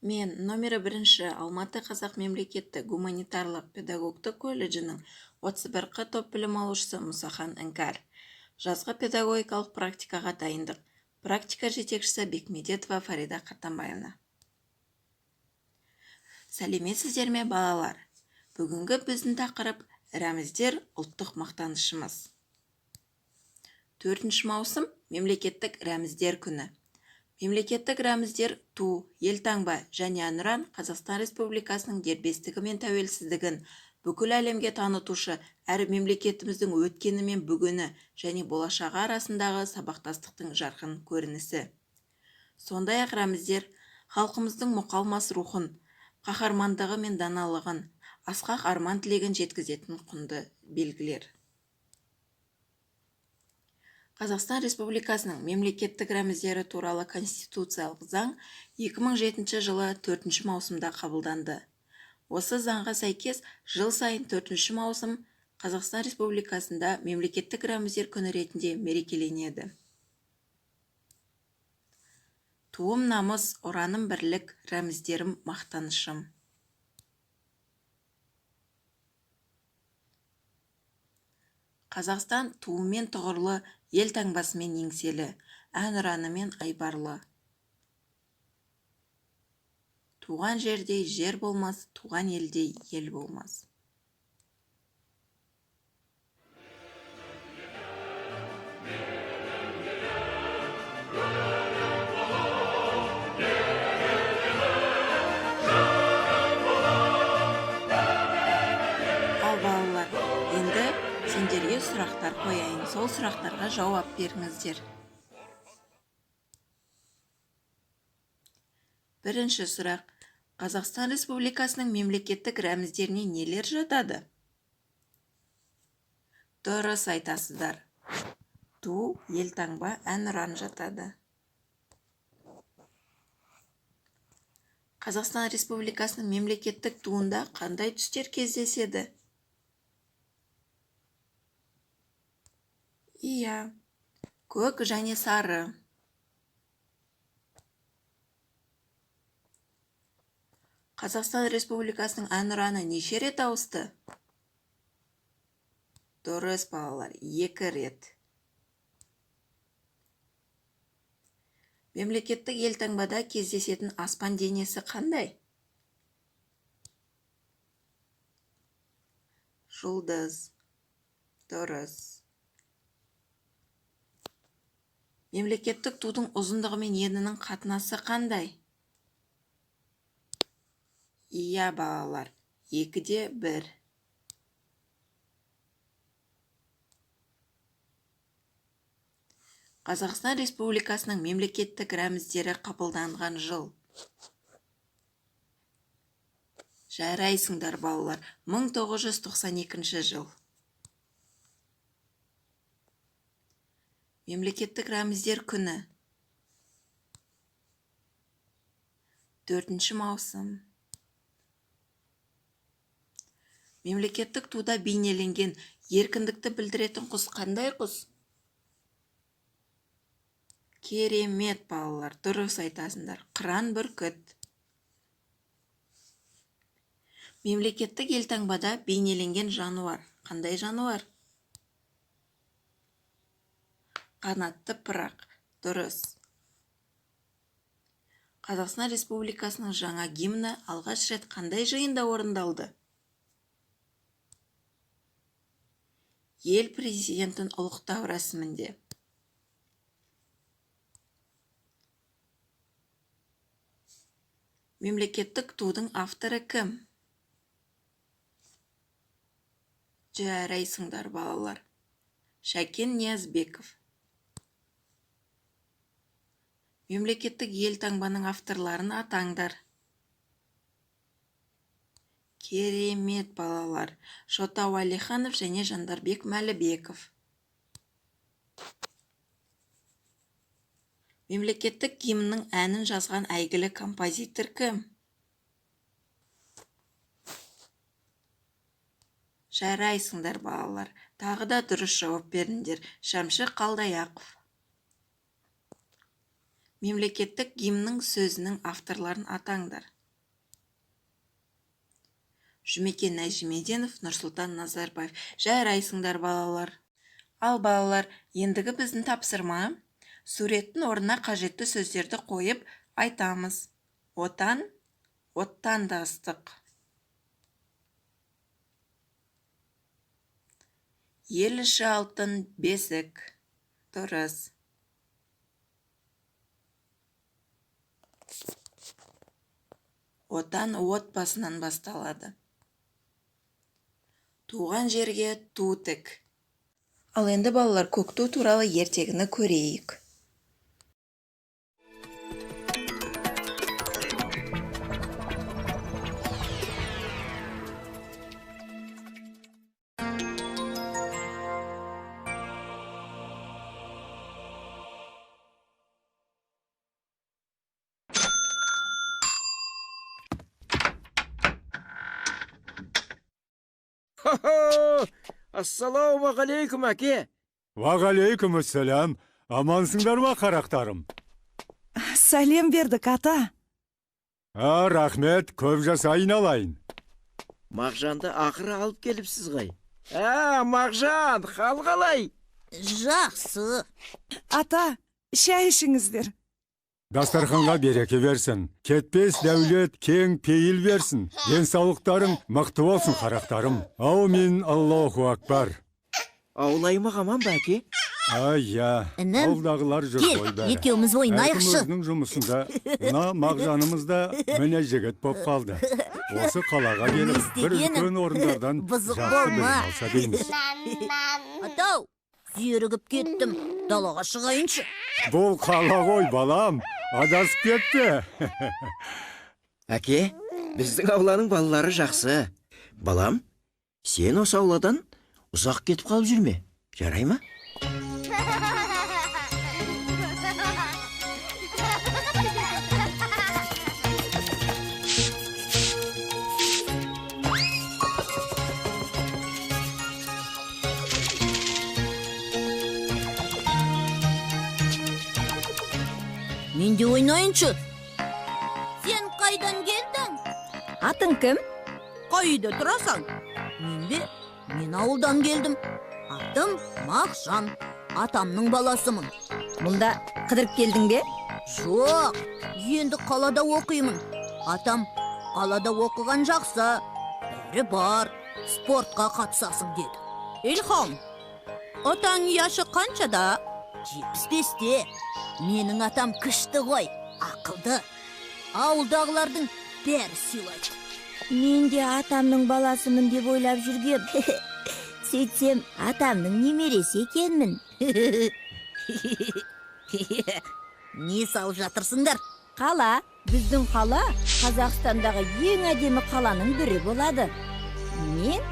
Мен номері бірінші Алматы қазақ мемлекеттік гуманитарлық педагогтық колледжінің 31-Қ топ білім алушысы Мұсахан Іңкәр. Жазғы педагогикалық практикаға дайындық. Практика жетекшісі Бекмедетова Фарида Қартанбаевна. Сәлеметсіздер ме, балалар? Бүгінгі біздің тақырып: рәміздер – ұлттық мақтанышымыз. 4 маусым – Мемлекеттік рәміздер күні. Мемлекеттік рәміздер – ту, елтаңба және әнұран – Қазақстан Республикасының дербестігі мен тәуелсіздігін бүкіл әлемге танытушы әрі мемлекетіміздің өткені мен бүгіні және болашағы арасындағы сабақтастықтың жарқын көрінісі. Сондай-ақ рәміздер – халқымыздың мұқалмас рухын, қаһармандығы мен даналығын, асқақ арман-тілегін жеткізетін құнды белгілер. Қазақстан Республикасының мемлекеттік рәміздері туралы Конституциялық заң 2007 жылы 4 маусымда қабылданды. Осы заңға сәйкес жыл сайын 4 маусым Қазақстан Республикасында Мемлекеттік рәміздер күні ретінде мерекеленеді. Туым – намыс, ұраным – бірлік, рәміздерім – мақтанышым. Қазақстан туымен тұғырлы, елтаңбасымен еңселі, әнұранымен айбарлы. Туған жердей жер болмас, туған елдей ел болмас. Ал, балалар, енді сендерге сұрақтар қояйын. Сол сұрақтарға жауап беріңіздер. Бірінші сұрақ: Қазақстан Республикасының мемлекеттік рәміздеріне нелер жатады? Дұрыс айтасыздар, ту, елтаңба, әнұран жатады. Қазақстан Республикасының мемлекеттік туында қандай түстер кездеседі? Иә, көк және сары. Қазақстан Республикасының әнұраны неше рет ауысты? Дұрыс, балалар, екі рет. Мемлекеттік елтаңбада кездесетін аспан денесі қандай? Жұлдыз, дұрыс. Мемлекеттік тудың ұзындығы мен енінің қатынасы қандай? Иә, балалар, 2:1. Қазақстан Республикасының мемлекеттік рәміздері қабылданған жыл? Жарайсыңдар, балалар, 1992 жыл. Мемлекеттік рәміздер күні? 4 маусым. Мемлекеттік туда бейнеленген еркіндікті білдіретін құс қандай құс? Керемет, балалар, дұрыс айтасыңдар, қыран бүркіт. Мемлекеттік елтаңбада бейнеленген жануар қандай жануар? Қанатты пырақ, дұрыс. Қазақстан Республикасының жаңа гимні алғаш рет қандай жиында орындалды? Ел Президентін ұлықтау рәсімінде. Мемлекеттік тудың авторы кім? Жарайсыңдар, балалар, Шәкен Ниязбеков. Мемлекеттік елтаңбаның авторларын атаңдар. Керемет, балалар, Шота Уәлиханов және Жандарбек Мәлібеков. Мемлекеттік гимннің әнін жазған әйгілі композитор кім? Жарайсыңдар, балалар, тағы да дұрыс жауап бердіңдер. Шәмші Қалдаяқов. Мемлекеттік гимннің сөзінің авторларын атаңдар. Жұмекен Нәжімеденов, Нұрсұлтан Назарбаев. Жарайсыңдар, балалар. Ал балалар, ендігі біздің тапсырма: суреттің орнына қажетті сөздерді қойып айтамыз. Отан, оттан да ыстық. Ел іші алтын бесік. Дұрыс. Отан отбасынан басталады. Туған жерге ту тік. Ал енді, балалар, көк ту туралы ертегіні көрейік. Хо-хо! Ассалаумағалейкум, әке! Уағалейкумассалам. Амансыңдар ма, қарақтарым? Сәлем бердік, ата. А, рахмет, көп жаса, айналайын. Мағжанды ақыры алып келіпсіз ғой. А, Мағжан, хал қалай? Жақсы. Ата, шай ішіңіздер. Дастарханға береке берсін. Кетпес дәулет, кең пейіл берсін. Денсаулықтарың мықты болсын, қарақтарым. Аумин, Аллаху акбар. Ауыл аймақ аман ба, әке? Ай, я, Інім, ауылдағылар жүр кел, ғой бәрі. екеуміз Әркім ойнайықшы. өзінің жұмысында. Мына Мағжанымыз да міне жігіт боп қалды. Осы қалаға келіп, бір істегенің? үлкен орындардан Бұзық жақсы білім болма. алса дейміз. Атау, зерігіп кеттім. Далаға шығайыншы. Бұл қала ғой, балам. Адасып кетті. Әке, біздің ауланың балалары жақсы. Балам, сен осы ауладан ұзақ кетіп қалып жүрме. Жарай ма? Мен де ойнайыншы. Сен қайдан келдің? Атың кім? Қай үйде тұрасың? Мен бе? Мен ауылдан келдім. Атым Мағжан. Атамның баласымын. Мұнда қыдырып келдің бе? Жоқ, енді қалада оқимын. Атам, қалада оқыған жақсы. Бәрі бар, спортқа қатысасың деді. Илхам, атаң яшы қаншада? 75-те. Менің атам күшті ғой, ақылды. Ауылдағылардың бәрі сыйлайды. Мен де атамның баласымын деп ойлап жүргем. Сөйтсем, атамның немересі екенмін. Не салып жатырсыңдар? Қала, біздің қала Қазақстандағы ең әдемі қаланың бірі болады. Мен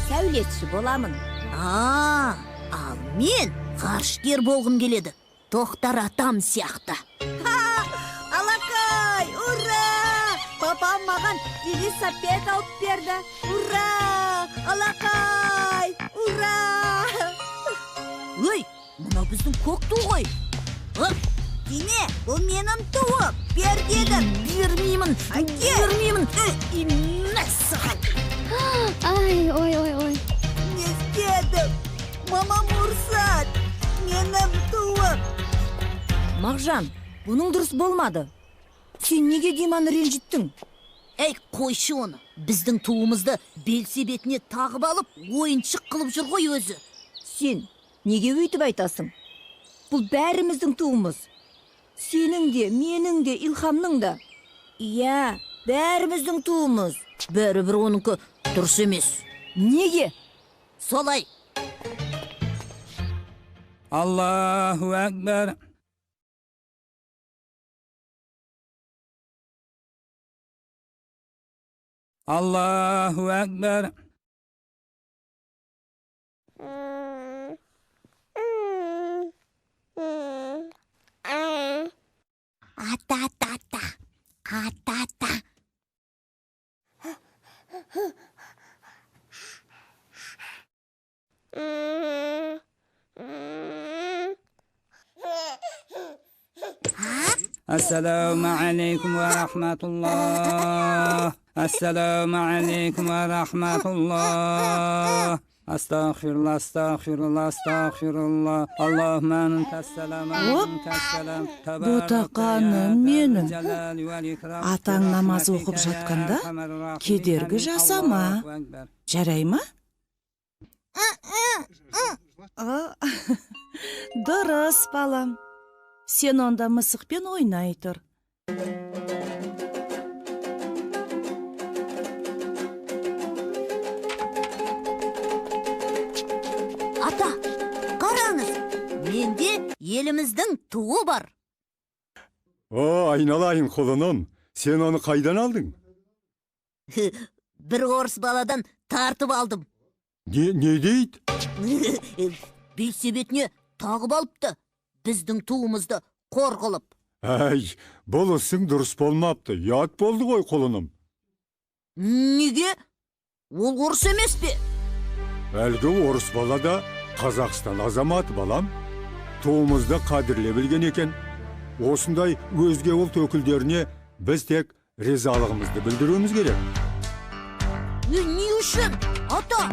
сәулетші боламын. А, ал мен ғарышкер болғым келеді. Тоқтар атам сияқты. Алақай, ура! Папам маған велосипед алып берді. Ура! Алақай, ура! Өй, мынау біздің көк ту ғой. Ып, Дене, бұл менің туым. Бер дедім. Бермеймін, Әке! бермеймін. Мәссаған. Ай, ой, ой, ой. Не істедім? Мамам ұрсады. Менің туым. Мағжан, бұның дұрыс болмады. Сен неге Диманы ренжіттің? Әй, қойшы оны. Біздің туымызды белсебетіне тағып алып, ойыншық қылып жүр ғой өзі. Сен неге өйтіп айтасың? Бұл бәріміздің туымыз. Сенің де, менің де, Илхамның да. Иә, бәріміздің туымыз. Бәрібір оныкі дұрыс емес. Неге? Солай. Allahu Ekber. Allahu Ekber. Ата-та-та. Ата-та. А? Ассалаумағалейкум уа рахматуллах. Ассалаумағалейкум уа рахматуллах. Астағфирулла, астағфирулла, астағфирулла. Аллахумма антассалам, антассалам. Ботақаным менің. Атаң намаз оқып жатқанда кедергі жасама. Жарай ма? Дұрыс, балам. Сен онда мысықпен ойнай тұр. Ата, қараңыз, менде еліміздің туы бар. О, айналайын құлыным, сен оны қайдан алдың? Бір орыс баладан тартып алдым. Не дейді? Белсебетіне тағып алыпты. Біздің туымызды қор қылып. Әй, бұл ісің дұрыс болмапты. Ұят болды ғой, құлыным. Неге? Ол орыс емес пе? Әлгі орыс бала да Қазақстан азаматы, балам. Туымызды қадірлей білген екен. Осындай өзге ұлт өкілдеріне біз тек ризалығымызды білдіруіміз керек. Не үшін, ата?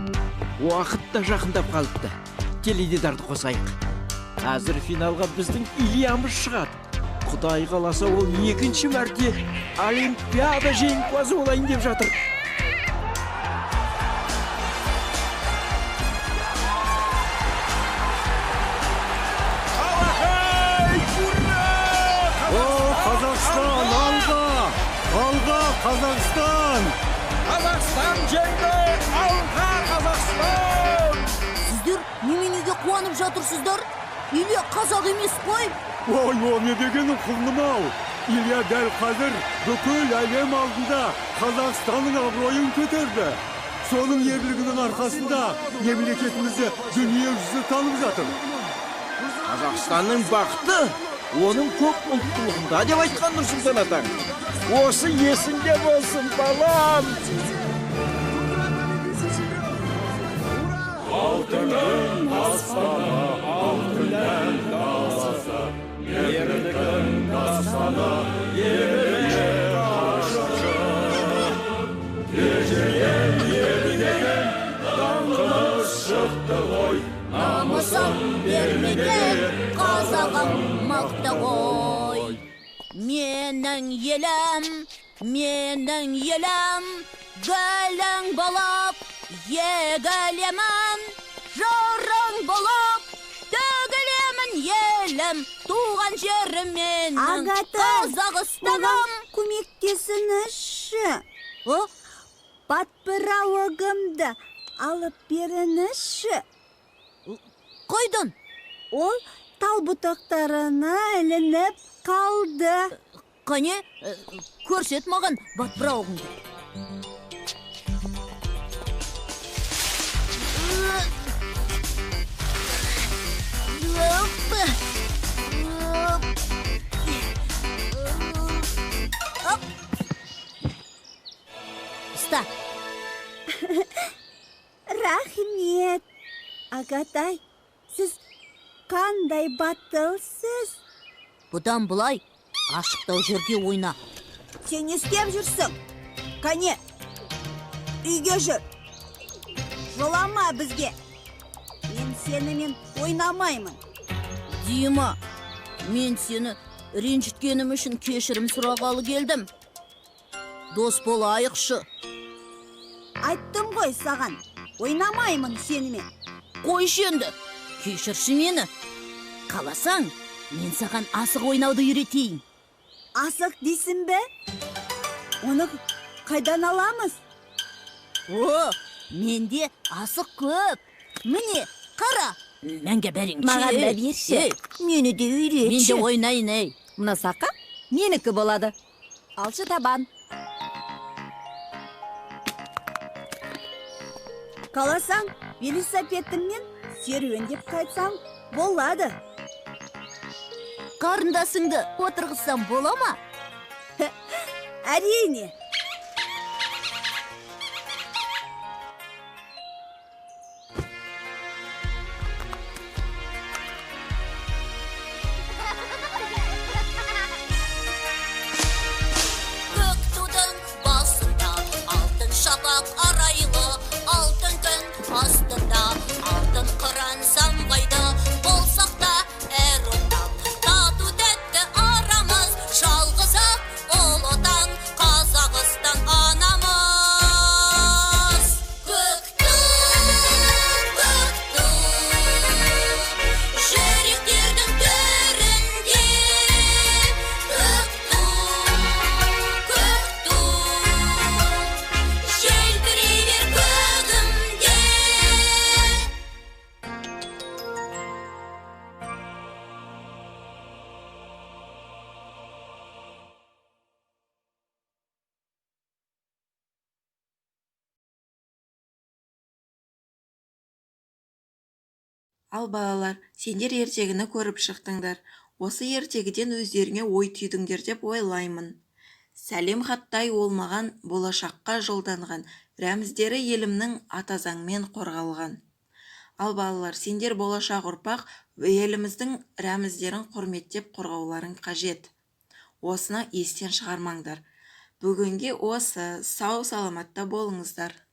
Уақыт та жақындап қалыпты. Теледидарды қосайық. Қазір финалға біздің Ильямыз шығады. Құдай қаласа, ол екінші мәрте Олимпиада жеңімпазы болайын деп жатыр. О, Қазақстан, алға! Алға, Қазақстан! Қазақстан жеңді! Алға, Қазақстан! Сіздер неменеге қуанып жатырсыздар? Илья қазақ емес қой. Ой, о не дегенің, құлыным-ау. Илья дәл қазір бүкіл әлем алдында Қазақстанның абыройын көтерді. Соның ерлігінің арқасында мемлекетімізді дүние жүзі танып жатыр. Қазақстанның бақыты оның көп ұлттылығында деп айтқан Нұрсұлтан атаң. Осы есіңде болсын, балам. Алтынның аспаны, алтын ән даласы, ерліктің дастаны, еліне қашушы. Ежелден едігеген даңқымыз шықты ғой, Намысын бермеген қазағым мықты ғой. Менің елім, менің елім, гүлің болып егілемін, жырың болып төгілемін елім, туған жерім менің, Ағатай, Қазақстаным. Көмектесіңізші. Батпырауығымды алып беріңізші. Қайдан? Ол тал бұтақтарына ілініп қалды. Қане, көрсет маған батпырауығыңды. Ұста. Рахмет. Ағатай, сіз қандай батылсыз? Бұдан былай ашықтау жерде ойна. Сен не істеп жүрсің? Қане, үйге жүр. Жолама бізге. Мен сенімен ойнамаймын. Дима, мен сені ренжіткенім үшін кешірім сұрағалы келдім. Дос болайықшы. Айттым ғой саған, ойнамаймын сенімен. Қойшы енді, кешірші мені. Қаласаң, мен саған асық ойнауды үйретейін. Асық дейсің бе? Оны қайдан аламыз? О, менде асық көп. Міне, қара. Мәнге бәрің. Маған да берші. Мені де үйретші. Мен де ойнайын, ей. Мына сақа менікі болады. Алшы табан. Қаласаң, велосипедіңмен серуендеп қайтсаң болады. Қарындасыңды отырғызсам бола ма? Әрине. Ал, балалар, сендер ертегіні көріп шықтыңдар. Осы ертегіден өздеріңе ой түйдіңдер деп ойлаймын. Сәлем хаттай ол маған болашаққа жолданған, рәміздері елімнің ата заңмен қорғалған. Ал, балалар, сендер болашақ ұрпақ, еліміздің рәміздерін құрметтеп қорғауларың қажет. Осыны естен шығармаңдар. Бүгінге осы. Сау саламатта болыңыздар.